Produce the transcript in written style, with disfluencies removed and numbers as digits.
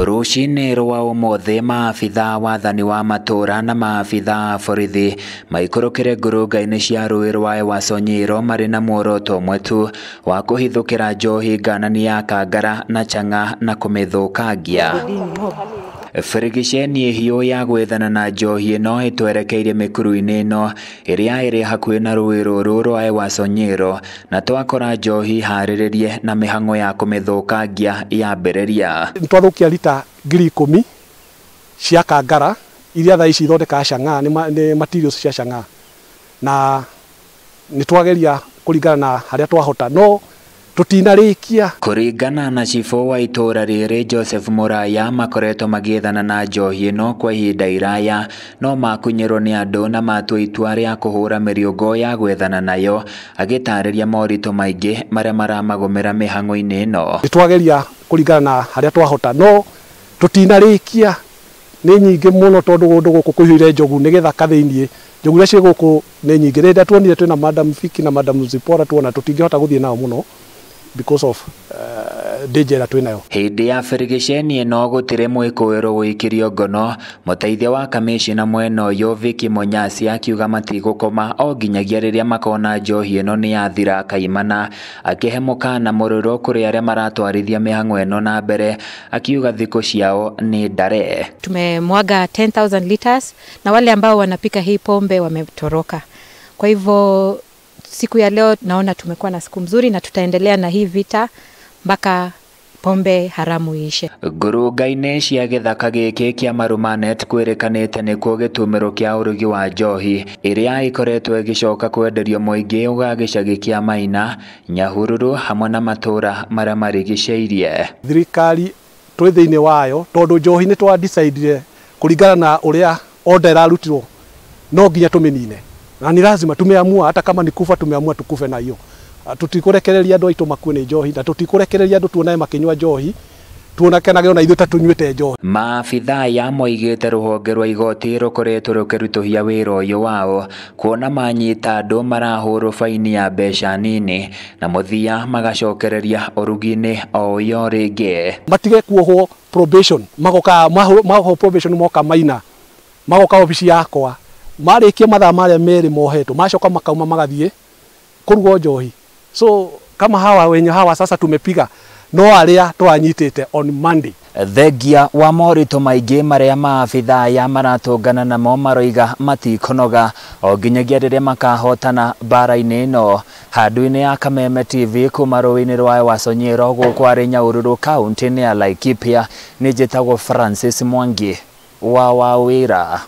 Rũcinĩ rwa ũmũthĩ maabithaa wathani wa matũra na maabithaa a borithi maikũrũkire ngurunga-inĩ cia rũĩ rwa Ewaso Nyiro marĩ na muoroto ũmwe tu wa kũhithũkĩra njohi nganani ya Kangara na Chang'a na kũmĩthũkangia. Birigiceni hiũ ya gwethana na njohi ĩno ĩtwerekeirie mĩkuru-inĩ ĩno ĩrĩa ĩrĩ hakuhĩ na rũĩ rũrũ rwa Ewaso Nyiro na twakora njohi harĩrĩrie na mĩhang'o ya kũmĩthũkangia yambĩrĩria. Nĩtwathũkia rita 10,000 cia Kangara iria thaa ici ithondekaga chang'aa, nĩ materials cia chang'aa, na nĩtwageria kũringana na harĩa twahota no tutinarĩkia. Kũringana na cibũ wa itũra rĩrĩ Joseph Muraya, makoretwo magĩethana na njohi ĩno kwa ihinda iraya no makunyĩrwo nĩ andũ na matua itua rĩa kũhũra mĩriũngũ ya gwethana nayo, agĩtarĩria moritũ maingĩ marĩa maramagũmĩra mĩhang'o-inĩ ĩno. Nĩtwageria kũringana na harĩa twahota no tutinarĩkia, nĩ nyingĩ mũno tondũ kũndũ gũkũ kũihũire njogu, nĩ gĩthaka thĩiniĩ, njogu iria ciĩ gũkũ nĩ nyingĩ. Rĩrĩa tuonire twĩna Madam Viki na Madam Zipporah tuona tũtingĩhota gũthiĩ nao mũno because of danger ĩrĩa twĩnayo. Hĩndĩ ya birigiceni ĩno gũtirĩ mwĩkũĩrwo gũikirio ngono, mũteithia wa kamĩcina mwena ũyũ Vicky Munyasi akiuga matigũkoma o nginyagia rĩrĩa makona njohi ĩno nĩ yathira kaimana, akĩhe mũkana mũrũrũ kũrĩ arĩa maratwarithia mĩhang'o ĩno na mbere, akiuga thikũ ciao nĩ ndare. Tumemwaga 10,000 liters na wale ambao wanapika hii pombe wametoroka. Kwa hivyo siku ya leo naona tumekuwa na siku mzuri na tutaendelea na hii vita mpaka pombe haramu iishe. Ngurunga-inĩ cia gĩthaka gĩkĩ kĩa Marumanet kwĩrĩkanĩte nĩkuo gĩtumĩro kĩa ũrugi wa njohi ĩrĩa ĩkoretwo ĩgĩcoka kwenderio mũingĩ wa gĩcagi kĩa Maina, Nyahururu hamwe na matũra marĩa marigicĩirie. Thirikari twĩ thĩinĩ wayo tondũ njohi nĩ twa decide kũringana na ũrĩa order ĩrarutirwo no nginya tũmĩnine, na ni lazima tumeamua, hata kama ni kufa tumeamua tukufe na hiyo. Tutikurekereria andũ aitũ makue nĩ njohi na tutikurekereria andũ tuonae makĩnyua njohi tuonakenage ona ithuĩ ta tũnyuĩte njohi. Maabithaa aya moigĩte rũhonge rwa igoti rũkoretwo rũkĩritũhia wĩra ũyũ wao kuona manyita andũ marahũrwo baini ya mbeca nini na mũthia magacokereria ũrugi-inĩ o ũyũ rĩngĩ. Matige kuohwo probation, magoka magoka probation moka Maina, magoka obici yakwa, marĩkia mathaa marĩa merĩ mohetwo macoka makauma magathiĩ kũrugwo njohi. So kama hawa wenye hawa sasa tumepiga no arĩa twanyitĩte on Monday. Thengia wa moritũ maingĩ marĩa maabithaa aya maratũngana namo maroiga matikonoga o nginyagia rĩrĩa makahotana mbara-inĩ ĩno. Handũ-inĩ ya Kameme TV kuma rũĩ-inĩ rwa Ewaso Nyiro gũkũ arĩ Nyahururu kaũntĩ-inĩ ya Laikipia, nĩ njĩtagwo Francis Mwangi wa Wawĩra.